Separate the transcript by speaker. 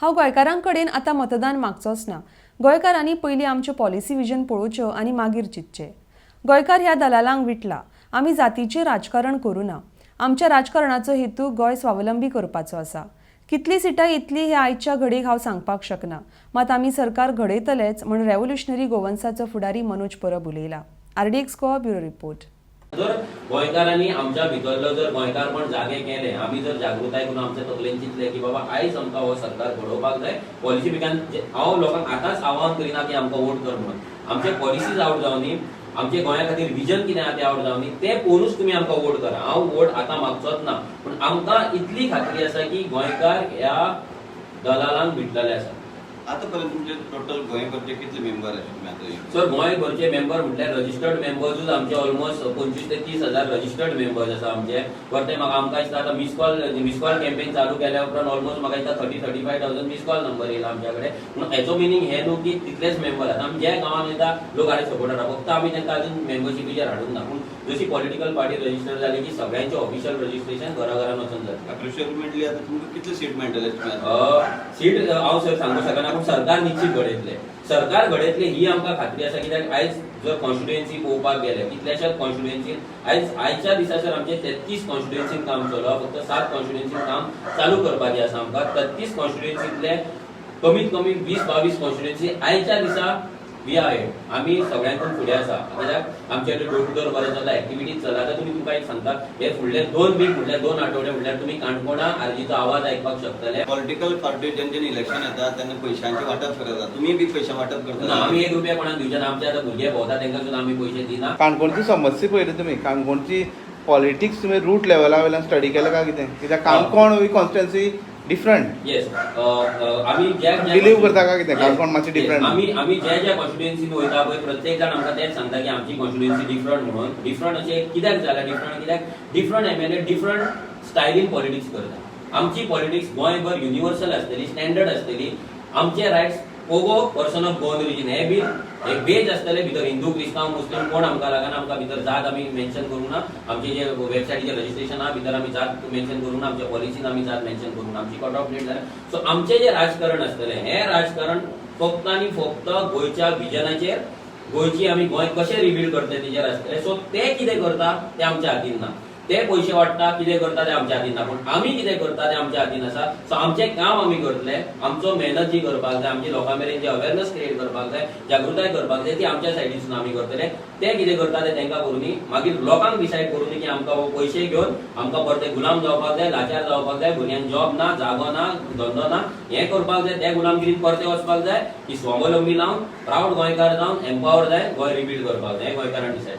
Speaker 1: हांव गोंयकारां कडेन आतां मतदान मागचोच ना. गोंयकारांनी पयलीं आमच्यो पॉलिसी विजन पळोवच्यो आनी मागीर चिंतचें. गोंयकार ह्या दलालांक विटला. आमी जातीचें राजकारण करुना. आमच्या राजकारणाचो हेतू गोंय स्वावलंबी करपाचो आसा. कितलीं सिटां येतलीं हें आयच्या घडयेक हांव सांगपाक शकना, मात आमी सरकार घडयतलेच म्हण रेव्होल्युशनरी गोवन्साचो फुडारी मनोज परब उलयला. RDX Goa, bureau report.
Speaker 2: जर गोंयकारांनी आमच्या भितरलो जर गोंयकारपण जागे केलें, आमी जर जागृताय करून आमच्या तकलेन चिंतलें की बाबा, आयज आमकां हो सरकार घडोवपाक जाय पॉलिसी बिकान, हांव लोकांक आतांच आवाहन करिना की आमकां वोट कर म्हणून. आमचे पॉलिसीज आवट जावनी, आमचे गोंया खातीर विजन कितें आहा तें आवट जावनी, तें पळोवनूच तुमी आमकां वोट करा. हांव वोट आतां मागचोच ना, पूण आमकां इतली खात्री आसा की गोंयकार ह्या दलालांक विटलेले आसा.
Speaker 3: आतापर्यंत तुमचे टोटल गोंयभरचे कितले मेंबर आशिल्ले आतां?
Speaker 2: सर, गोंयभरचे मेंबर म्हटल्यार रजिस्टर्ड मेंबर्सूच आमचे ऑलमोस्ट 25 ते 30 हजार रजिस्टर्ड मेंबर्स आसा आमचे. परते म्हाका आमकां दिसता आतां मिसकॉल कॅम्पेन चालू केल्या उपरांत ऑलमोस्ट म्हाका दिसता 30-35 thousand miss call number येयला आमच्या कडेन. पूण हेचो मिनींग हें न्हू की तितलेच मेंबर आतां आमी ज्या गांवांत वयता, लोक आरे सपोर्टर आहा. फक्त आमी तांकां अजून मेंबरशिपीचेर हाडूंक ना. पूण जशी पॉलिटिकल पार्टी रजिस्टर जाली की सगळ्यांचे ऑफिशियल रजिस्ट्रेशन घरा घरान वचून जातलें.
Speaker 3: अप्रिशिएट आतां तुमकां कितले सीट मेळटले तुमी आतां?
Speaker 2: सीट हांव सर सांगूंक शकना, पूण सरकार निश्चित घडयतले. सरकार घडयतले ही आमकां खात्री आसा, कित्याक आयज जर कॉन्स्टिट्युएन्सी पळोवपाक गेले, कितल्याशाच कॉन्स्टिट्युएन्सीन आयज, आयच्या दिसा सर, आमचे 33 कॉन्स्टिट्युएन्सीन काम चालू आहा. फक्त सात कॉन्स्टिट्युएन्सीन काम चालू करपाचें आसा आमकां. 33 कॉन्स्टिट्युएन्सींतले कमीत कमी 20-22 कॉन्स्टिट्युएन्सी आयच्या दिसा we are, आमी सगळ्यांकून फुडें आसा, कित्याक आमचे डोर टू डोर बरें चल्ला, एक्टिविटीज चल्ला. आतां तुमी, तुमकां एक सांगता, हे फुडले 2 वीक म्हटल्यार 2 आठवडे म्हटल्यार तुमी काणकोणा आरजीचो आवाज आयकपाक शकतले.
Speaker 3: पॉलिटिकल पार्टी जेन्ना जेन्ना इलेक्शन येता तेन्ना पयशांचे वांटप करता. तुमी बी पयशे वांटप
Speaker 2: ना.
Speaker 3: करता?
Speaker 2: आमी 1 रुपया कोणाक दिवचे ना. आमचे आतां भुरगे भोंवता, तांकां सुद्दां आमी पयशे दिना.
Speaker 4: काणकोणची समस्या पळयली तुमी? काणकोणची पॉलिटिक्स तुमी रूट लेवला वयल्यान स्टडी केला काय कितें? कित्याक काणकोण ही कॉन्स्टिट्युएन्सी डिफरंट.
Speaker 2: येस, आमी ज्या ज्या
Speaker 4: Believe करता काय कितें?
Speaker 2: Yes.
Speaker 4: Canacona मातशी different.
Speaker 2: आमी ज्या ज्या कॉन्स्टिट्युएन्सीन वयता पळय, प्रत्येक जाण आमकां तेंच सांगता की आमची कॉन्स्टिट्युएन्सी डिफरंट म्हणून. डिफरंट अशें कित्याक जाला? डिफरंट कित्याक? डिफरंट एमएलए डिफरंट स्टायलीन पॉलिटिक्स करता. आमची पॉलिटिक्स गोंयभर युनिवर्सल आसतली, स्टँडर्ड आसतली. आमचे rights, POGO, person of Goan origin, हे बील एक बेज आसतले. भितर हिंदू, क्रिस्तांव, मुस्लीम कोण आमकां लागना. आमकां भितर जात आमी मेन्शन करूंक ना. आमचे जे वेबसायटीचेर रजिस्ट्रेशन आहा, भितर आमी जात मेन्शन करूंक ना. आमच्या पॉलिसीन आमी जात मेन्शन करूंक ना. आमची कट ऑफ डेट जाल्या. सो आमचें जें राजकारण आसतलें, हें राजकारण फक्त आनी फक्त गोंयच्या विजनाचेर, गोंयची आमी गोंय कशें रिबिल्ड करतले तेजेर आसतलें. सो ते कितें करता तें आमच्या हातीन ना. ते पयशे वांट्टा, कितें करता तें आमच्या हातीन ना, पूण आमी कितें करता तें आमच्या हातीन आसा. सो आमचें काम आमी करतले. आमचो मेहनत जी करपाक जाय, आमची लोकां मेरेन जी अवेरनस क्रिएट करपाक जाय, जागृताय करपाक जाय, ती आमच्या सायडीसून आमी करतले. ते कितें करता तें तांकां करुनी. मागीर लोकांक डिसायड करुनी की आमकां हो पयशे घेवन आमकां परते गुलाम जावपाक जाय, लाचार जावपाक जाय, भुरग्यांक जॉब ना, जागो ना, धंदो ना, हें करपाक जाय, त्या गुलामगिरीन परते वचपाक जाय की स्वावलंबी जावन, प्रावड गोंयकार जावन, एम्पावर जाय, गोंय रिबिल्ड करपाक जाय, हें गोंयकारान डिसायड.